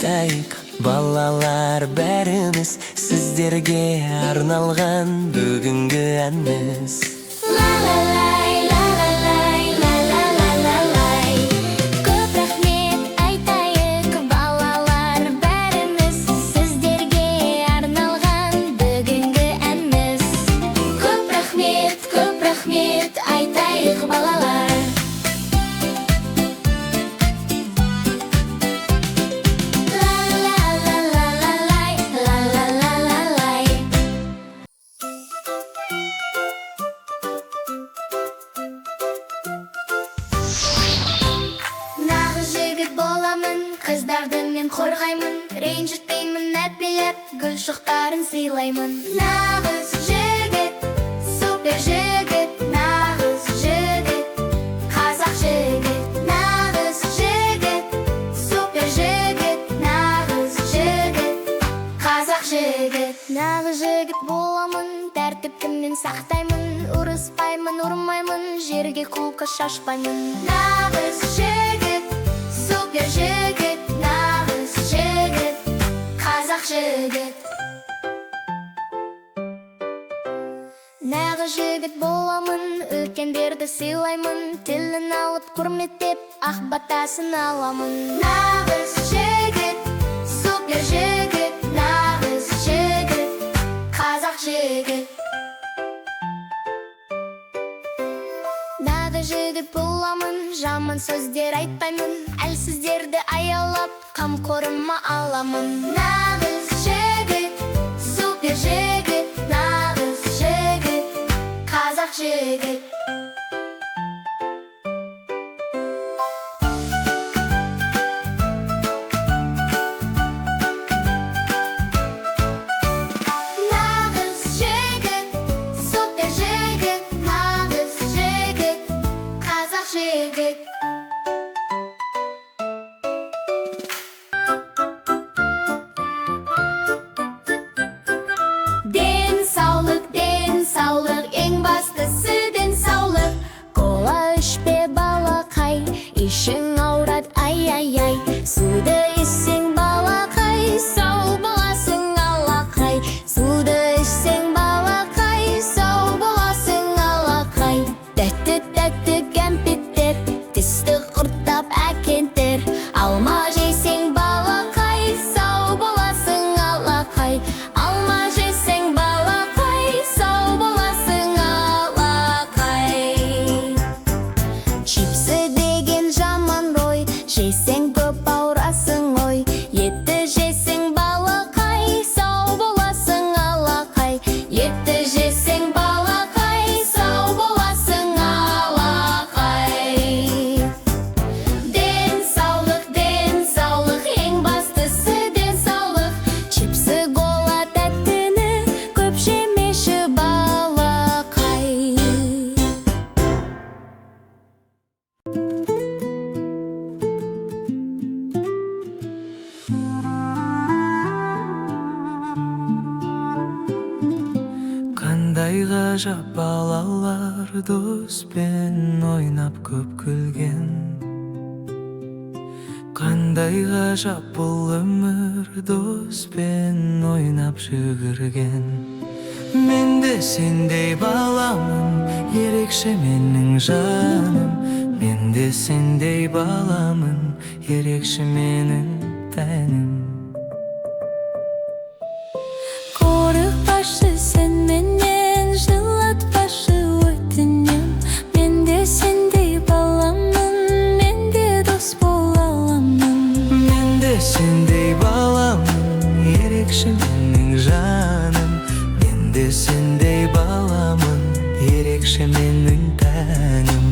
Айтайық, балалар, бәріміз, сіздерге арналған бүгінгі әніміз. Ла-ла-лай, ла-ла-лай, ла-ла-ла-ла-лай. Көп рахмет айтайық, балалар, бәріміз, сіздерге арналған бүгінгі әніміз. Көп рахмет, көп рахмет айтайық, балалар. Ла-ла-ла-ла-ла-лай, ла-ла-ла-ла-лай. Нағыз жігіт боламын, қыздарды мен қорғаймын, ренжітпеймін, әппелеп гүл шоқтарын сыйлаймын. Нағыз жігіт, супер жігіт, нағыз жігіт, қазақ жігіт. Нағыз жігіт, супер жігіт, нағыз жігіт, қазақ жігіт. Нағыз жігіт боламын, тәртіпті мен сақтаймын, ұрыспаймын, ұрмаймын, жерге қолқа шашпаймын. Нағыз жігіт, супер жігіт, нағыз жігіт, қазақ жігіт. Нағыз жігіт боламын, үлкендерді сыйлаймын, тілін алып құрметтеп, ақ батасын аламын. Нағыз жігіт, супер жігіт, нағыз жігіт, қазақ жігіт. Нағыз жігіт боламын, жаман сөздер айтпаймын, әлсіздерді аялап, қамқорыма аламын. Нағыз жігіт, супер жігіт, нағыз жігіт, қазақ жігіт. Нағыз жігіт, супер жігіт, нағыз жігіт, қазақ жігіт. Денсаулық, денсаулық, ең бастысы денсаулық. Кола ішпе, балақай, ішің ауырады, ай-ай-ай. Суды ішсең, балақай, сау боласың, алақай. Суды ішсең, балақай, сау боласың, алақай. Тәтті-тәтті кәмпиттер тісті құрттап әкетер. Алма жесең, балақай, сау боласың, алақай. Алма жесең, балақай, сау боласың, алақай. Чипсы деген жаман ғой, жесең көп ауырасың ғой. Етті жесең, балақай, сау боласың, алақай. Етті жесең, балақай, сау боласың, алақай. Денсаулық, денсаулық, ең бастысы денсаулық. Чипсы, кола, тәттіні көп жемеші, балақай. Қандай ғажап балалар, доспен ойнап көп күлген. Қандай ғажап бұл өмір, доспен ойнап жүгірген. Мен де сендей баламын, ерекше менің жаным. Мен де сендей баламын, ерекше менің тәнім. Қорықпашы сен менен, жылатпашы, өтінем. Мен де сендей баламын, мен де дос бола аламын. Мен де сендей баламын, ерекше менің жаным. Мен де сендей баламын, ерекше менің тәнім.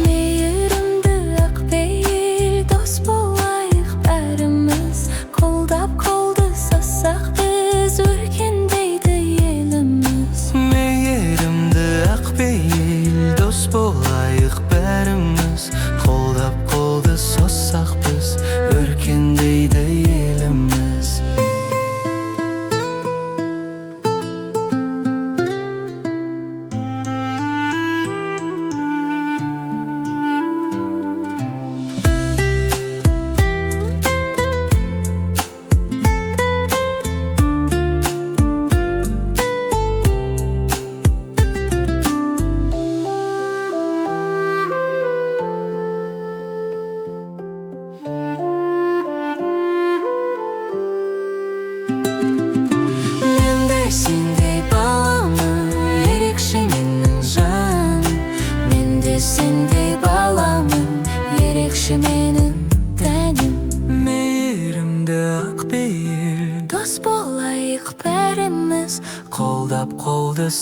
Мейірімді, ақ пейіл дос болайық бәріміз. Қолдап қолды созсақ біз, өркендейді еліміз. Мейірімді, ақ пейіл дос болайық бәріміз. Қолдап қолды созсақ біз, өркендейді еліміз.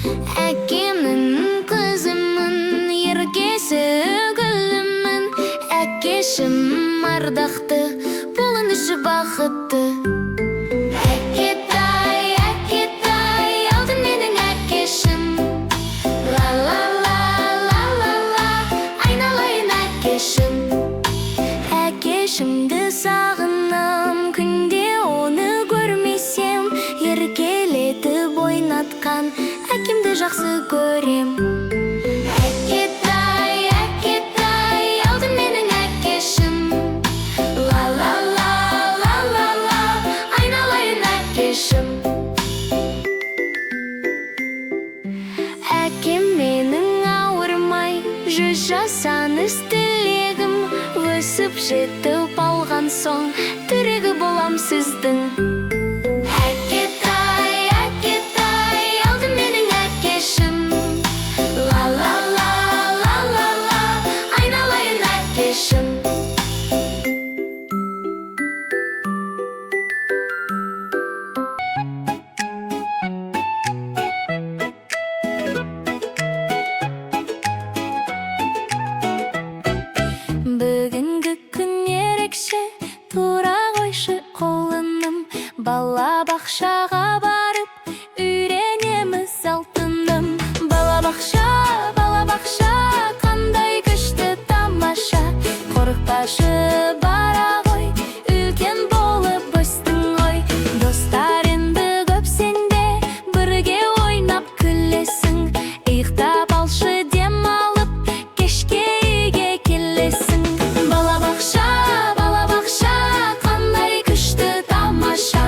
Әкемнің қызымын, еркесі гүлімін. Әкешім ардақты, болыңызшы бақытты. Әкетай, әкетай, алтын менің әкешім. Ла ла ла ла ла ла, айналайын әкешім. Әкешімді сағынам, күнде оны көрмесем. Еркелетіп ойнатқан әкемді жақсы көрем. Әкетай, әкетай, алтын менің әкешім. Ла ла ла ла ла ла, айналайын әкешім. Әкем менің ауырмай, 100 жасаңыз тілегім. Өсіп жетіп алған соң, тірегі болам сіздің. Әкетай, әкетай, алтын менің әкешім. Ла ла ла ла ла ла, айналайын әкешім. Бүгінгі күн ерекше, тура қойшы қолыным. Балабақшаға барып үйренеміз алтыным. Балабақша, балабақша, қандай күшті тамаша. Қорықпашы, бара ғой, үлкен болып өстің ғой. Достар енді көп сенде, бірге ойнап күлесің. Ұйықтап алшы, демалып, кешке үйге келесің. Балабақша, балабақша, қандай күшті тамаша.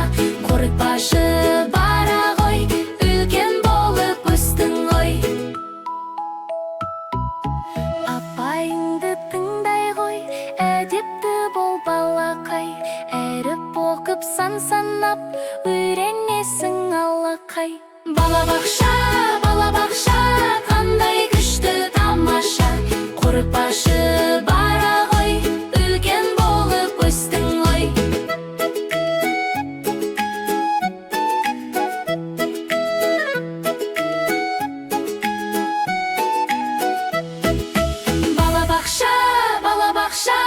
Қорықпашы, бара ғой, үлкен болып өстің ғой. Апайыңды тыңдай ғой, әдепті бол балақай. Әріп оқып сан санап, үйренесің алақай. Балабақша, балабақша, қандай күшті тамаша. Қорықпашы, бара ғой, үлкен болып өстің ғой. Балабақша, балабақша,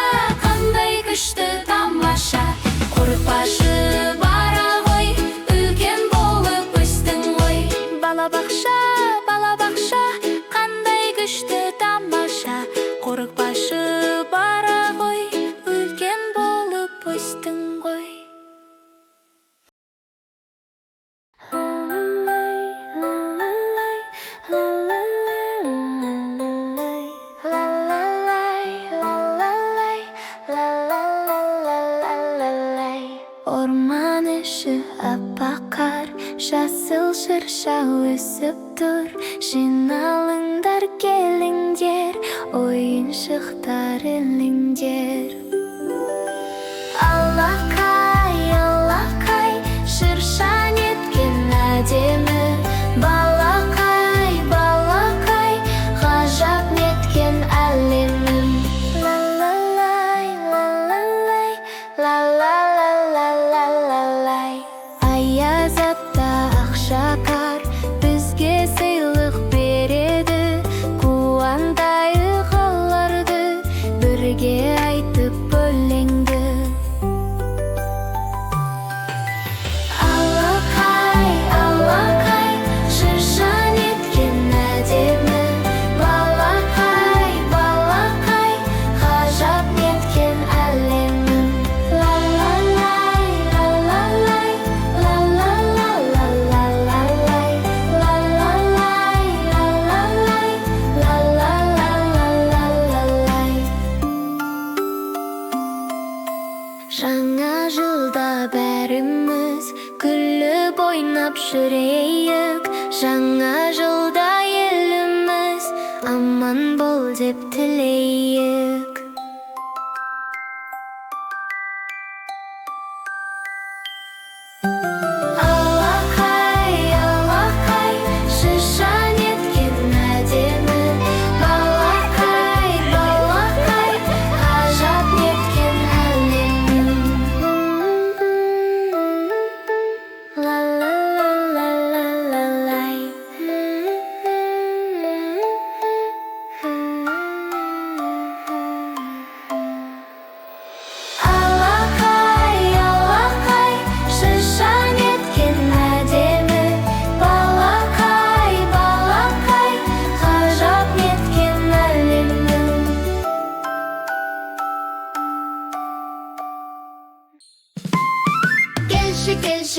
қандай күшті тамаша. Қорықпашы, бара ғой, үлкен болып өстің ғой. Балабақша, балабақша, қандай күшті тамаша. Қорықпашы, бара ғой, үлкен болып өстің ғой. Орман іші аппақ қар, жасыл шырша өсіп тұр. Жиналыңдар, келіңдер, ойыншықтар іліңдер. Алақай, алақай, шырша неткен әдемі. Балақай, балақай, ғажап неткен әлемім. Ла-ла-лай, ла-ла-лай, ла-ла-ла-ла-ла-ла-лай. Аяз ата ақша қар бізге сыйлық береді. Қуантайық оларды, бірге айтып өлеңді. Алақай, алақай, шырша неткен әдемі. Балақай, балақай, ғажап неткен әлемім. Ла-ла-лай, ла-ла-лай, ла-ла-ла-ла-ла-ла-лай. Ла-ла-лай, ла-ла-лай, ла-ла-ла-ла-ла-ла-лай. Жаңа жылда бәріміз күліп ойнап жүрейік. Жаңа жылда еліміз аман бол деп тілейік. Алақай, алақай, шырша неткен әдемі. Балақай, балақай, ғажап неткен әлемім. Ла-ла-ла-ла-ла-ла-лай.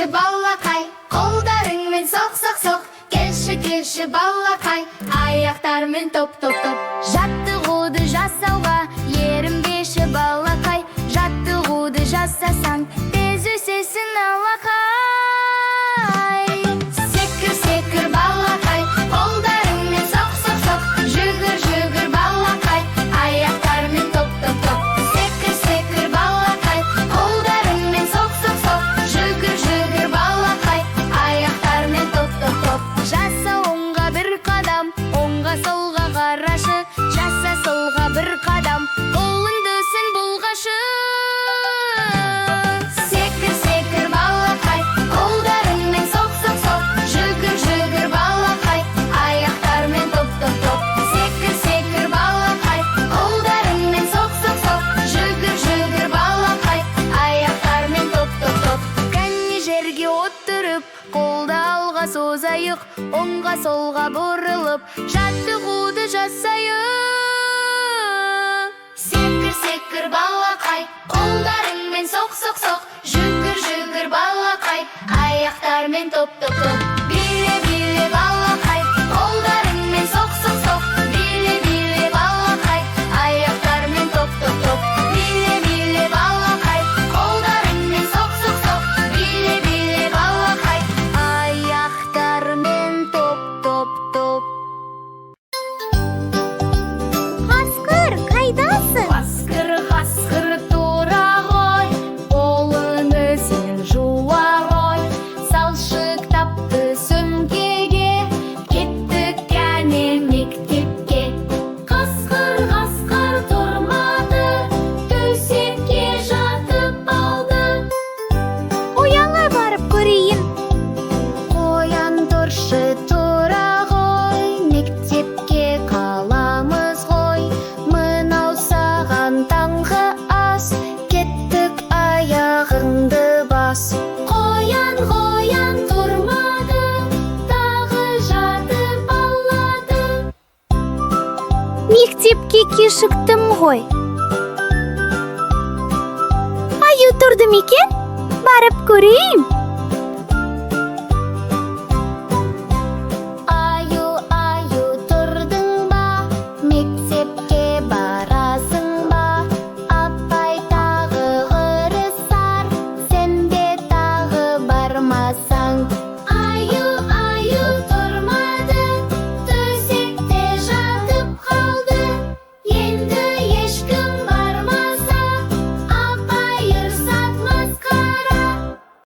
Келші, балақай, қолдарыңмен соқ, соқ, соқ. Келші, келші, балақай, аяқтармен топ, топ, топ. Жаттығуды жасауға ерінбеші, балақай. Жаттығуды жасасаң, тез өсесің, алақай. Секір, секір, балақай, қолдарыңмен соқ, соқ, соқ. Жүгір, жүгір, балақай, аяқтармен топ, топ, топ. Секір, секір, балақай, қолдарыңмен соқ, соқ, соқ. Жүгір, жүгір, балақай, аяқтармен топ, топ, топ. Жаса оңға бір қадам, оңға, солға қарашы. Жаса солға бір қадам, қолыңды сен бұлғашы. Секір, секір, балақай, қолдарыңмен соқ, соқ, соқ. Жүгір, жүгір, балақай, аяқтармен топ, топ, топ. Секір, секір, балақай, қолдарыңмен соқ, соқ, соқ. Жүгір, жүгір, балақай, аяқтармен топ, топ, топ. Кәне, жерге отырып, қолды алға созайық. Оңға, солға бұрылып, жаттығуды жасайық. Секір, секір, балақай, қолдарыңмен соқ, соқ, соқ. Жүгір, жүгір, балақай, аяқтармен топ, топ, топ. Биле, биле, балақай, қолдарыңмен соқ, соқ, соқ. Биле, биле, балақай, аяқтармен топ, топ, топ. Биле, биле, балақай, қолдарыңмен соқ, соқ, соқ. Биле, биле, балақай, аяқтармен топ, топ, топ. Қасқыр, қайдасың? Қасқыр, қасқыр тұра ғой, қолыңды сен жуа ғой. Салшы кітапты сөмкеге, кеттік кәне мектепке. Қасқыр, қасқыр тұрмады, төсекке жатып алды. Қоянға барып көрейін. Қоян, тұршы, тұра ғой, мектепке қаламыз ғой. Мынау саған таңғы ас, кеттік, аяғыңды бас. Қоян, қоян тұрмады, тағы жатып алады. Мектепке кешіктім ғой. Аю тұрды ма екен? Барып көрейін.